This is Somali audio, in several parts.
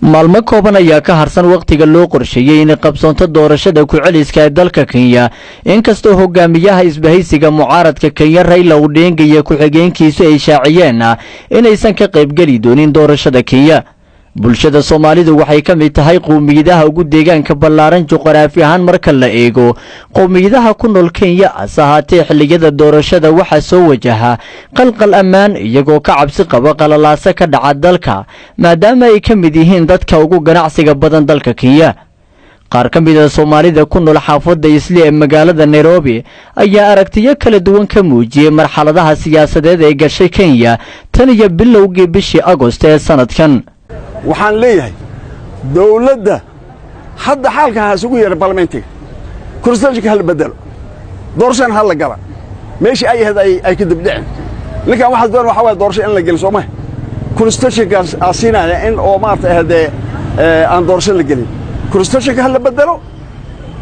Maalmo kooban ayaa ka harsan wakhtiga loo qorsheeyey inay qabsoonto doorashada ku-celiska ee dalka Kenya, inkastoo hogaamiyaha isbahaysiga mucaaradka Kenya Raila Odinga iyo ku-xigeenkiisu ay shaaciyeen inaysan ka qaybgeli doonin doorashada Kenya. Bulshada Soomaalidu waxay ka mid tahay qowmiyadaha ugu deegaanka ballaaran juqraafi ahaan marka la eego qowmiyadaha ku nool Kenya. Hase ahaatee, xilliyada doorashada waxaa soo wajaha qalqal ammaan, iyagoo ka cabsi qaba qalalaaso ka dhaca dalka, maadaama ay ka mid yihiin dadka ugu ganacsiga badan dalka Kenya. Qaar ka mid a Soomaalida ku nool xaafadda Isli ee magaalada Nairobi ayaa aragtiyo kala duwan ka muujiyey marxaladaha siyaasadeed ee gashay Kenya tan iyo bilowgii bishii Agost ee sanadkan. Waxaan leeyahay, dawladda hadda xaalkan ha isugu yeera baarlamentiga, constitutionka ha la bedelo, doorashana ha la gala. Meeshii ay ahayd ay ka dibdhicin. Ninkan waxaa doon waxa waaya doorasho in la gelo, soo maha? Constitutionkaas aa siinaya in oo maarata ahdee aan doorasho la gelin. Constitutionka ha la bedelo,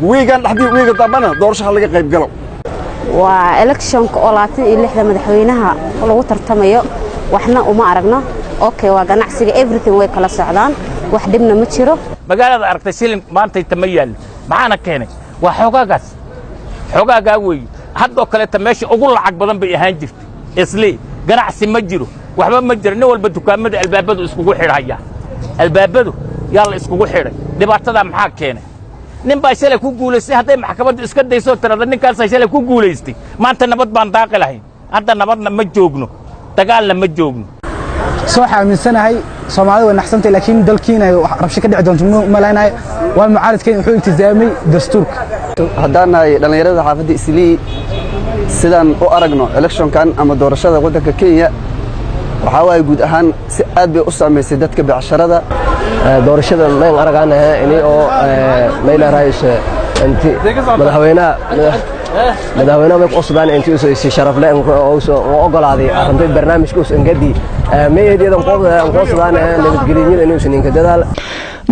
wiigan dhexdii, wiiga dambana doorasho ha laga qayb galo. Waa electionka oo 26-da madaxweynaha lagu tartamayo. Waxna uma aragno. Okay, waa ganacsiga, everything way kala socdaan, wax dhibna ma jiro. Magaalada aragtay shilin maantayta ma yaallo. Maxaana keenay? Waa xoogaagaas, xoogaagaa weeye. Haddoo kaleeta meesha ugu lacag badan bay ahaan jirtay Islii. Ganacsi ma jiro, waxba ma jiro. Nin walba dukaamada albaabadu iskugu xidhaya, albaabadu yaa la iskugu xidhay. Dhibaatadaa maxaa keenay? Nin baa shalay ku guulaystay. Hadday maxkamaddu iska daysoo tirada ninkaasaa shalay ku guulaystay, maanta nabad baan daaqi lahayn. Hadda nabadna ma joogno, dagaalna ma joogno. Soo waxaa aaminsanahay Soomaalida way naxsantay, laakiin dalkiina rabsho ka dhici doonto ma malaynayo. Waa mucaaradkeen wuxuu iltizaamay dastuurka. Haddaan nahay dhallinyarada xaafadda Islii, sidaan u aragno electionkan ama doorashada waddanka Kenya, waxaa waaye guud ahaan si aad bay u saamaysay dadka becsharada. Doorashada mayn aragaanahe ini oo maylarayse inti madaxweynaha may kuqosdaan inti uso isi sharafle uso ogolaaday arintay barnaamijka us engadi mayeediyadan qoosdaan nabadgelyada inuusan inka dadaal.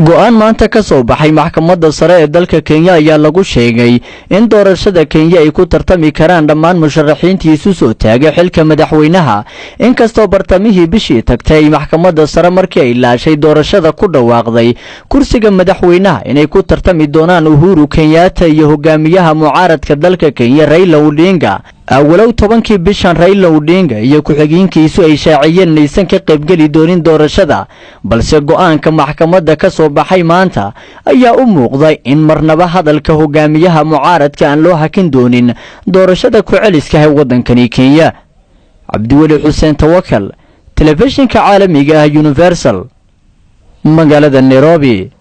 Go'aan maanta ka soo baxay maxkamadda sare ee dalka Kenya ayaa lagu sheegay in doorashada Kenya ay ku tartami karaan dhammaan musharaxiintii isu soo taagay xilka madaxweynaha, inkastoo bartamihii bishii tagtay ay maxkamadda sare markii ay laashay doorashada ku dhawaaqday kursiga madaxweynaha inay ku tartami doonaan Uhuru Kenyatta iyo hogaamiyaha mucaaradka dalka Kenya Raila Odinga, walow 10-kii bishan Raila Odinga iyo ku-xigeenkiisu ay shaaciyeen inaysan ka qaybgeli doonin doorashada. Balse go'aanka maxkamadda ka soo baxay maanta ayaa u muuqday in marnaba hadalka hogaamiyaha mucaaradka aan loo hakin doonin doorashada ku-celiska ee waddankani Kenya. Cabdiweli Xuseen Tawakal, telefishinka caalamiga ah Universal, magaalada Nairobi.